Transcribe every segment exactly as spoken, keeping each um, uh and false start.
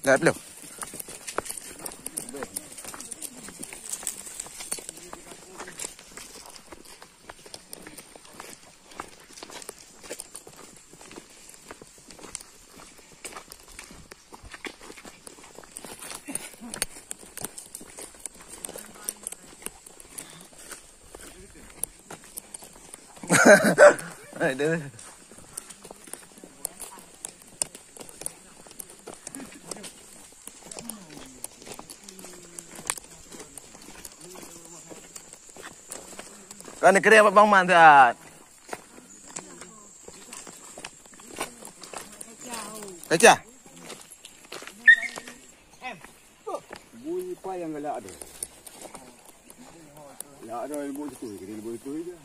Dah belum? Aduh. Kan kena Bang Man saat. Kaca. Bunyi payah galak tu. Lah ada ilmu itu, kita ilmu itu je.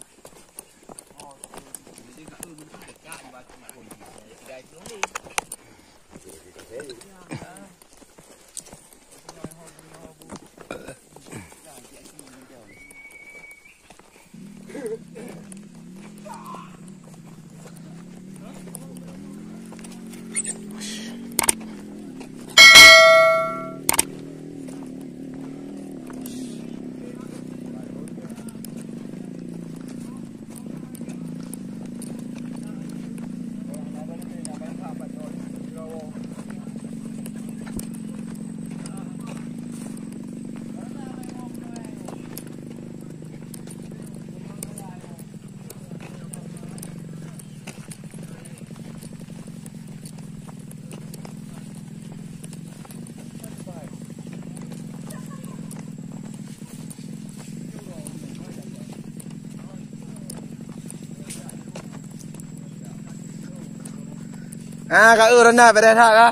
Ah, ka ureueng na beres that ka.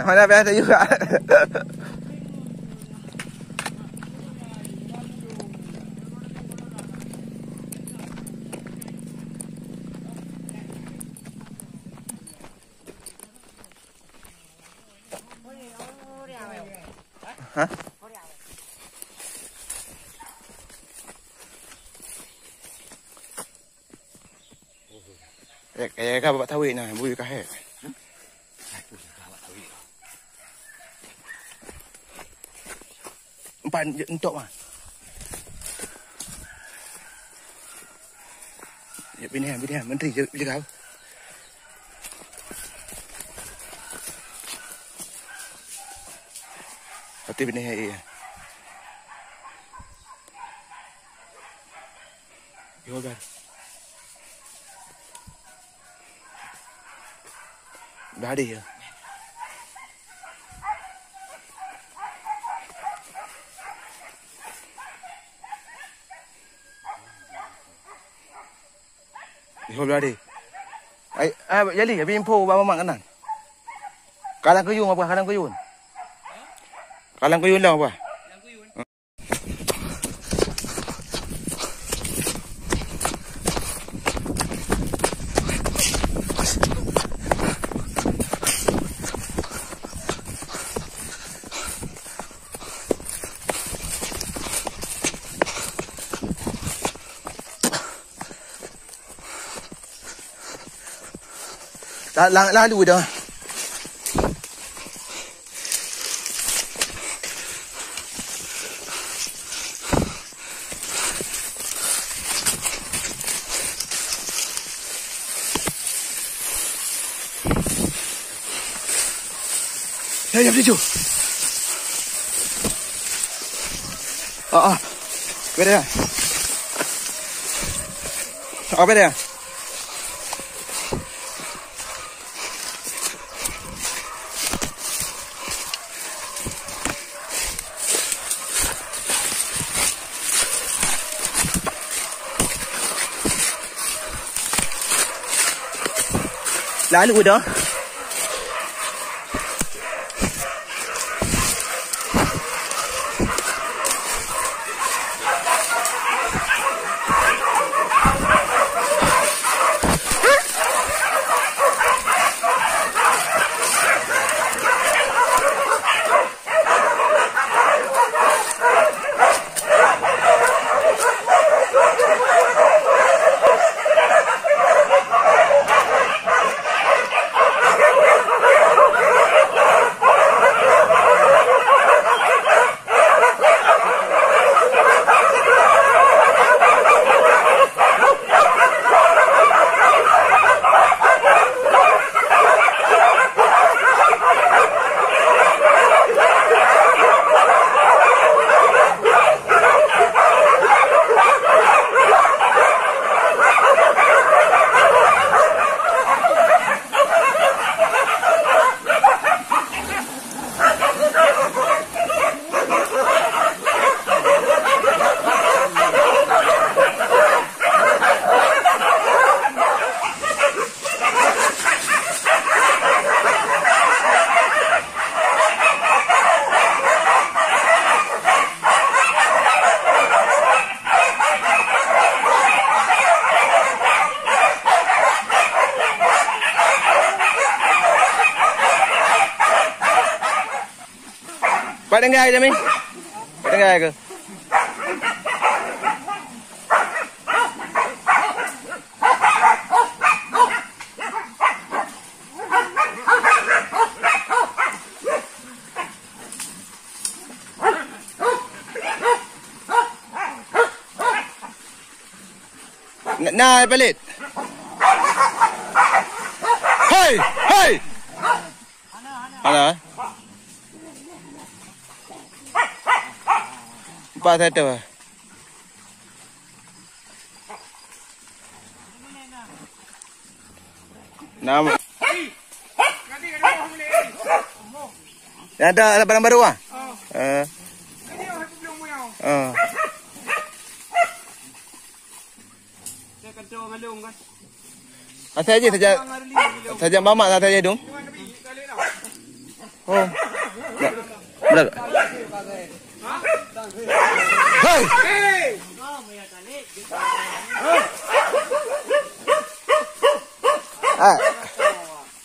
Mana beres tu juga. Hah? Eh, eh, ka bak tawik na, bui ka hek. Empat entok mah. Ya, bini, bini, menteri je, je kau. Pati bini, ya, ya. Yo, kan. Dah ada ya. Yo, dah ada. Ai, ah, jadi, habis info bak mamak kanan. Kalang kuyun apa? Kalang kuyun. Kalang kuyun dah apa? La-, la-, lalu dah. Ya, ya, tuju. Ah, ah. Beda. Ah, beda. Lalu dah. Tinggai je, Mi. Tinggai ke? Na, na, Palid. Hei, hei. Hana, eh? Empat satu. Nama? Yang ada, ada barang baru ah? Eh. Eh. Asai je saja, saja mamak saja je dong. Oh. Dah. Dah. Hei. Ah.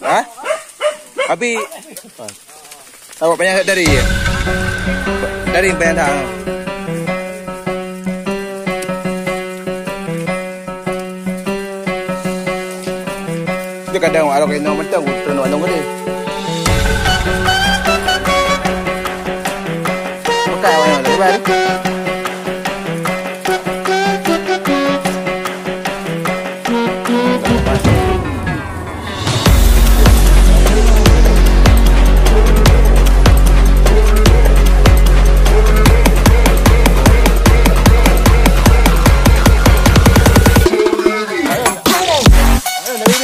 Ha? Abi. Awak panyang dari ya? Dari panyang dah. Dia kadang awak rok ino mentang, betul nak nong gede. Bukan awak yang lebar.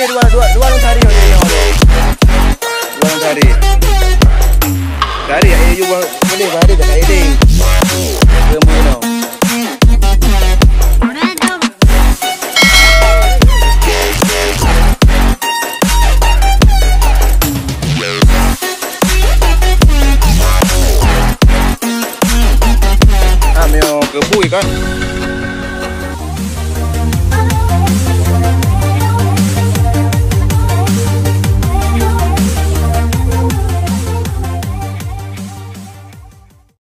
Dua, dua, dua lôn tari, dua lôn tari. Tari, ayo, boleh, boleh, boleh. Ah, meunyoe geubui kan.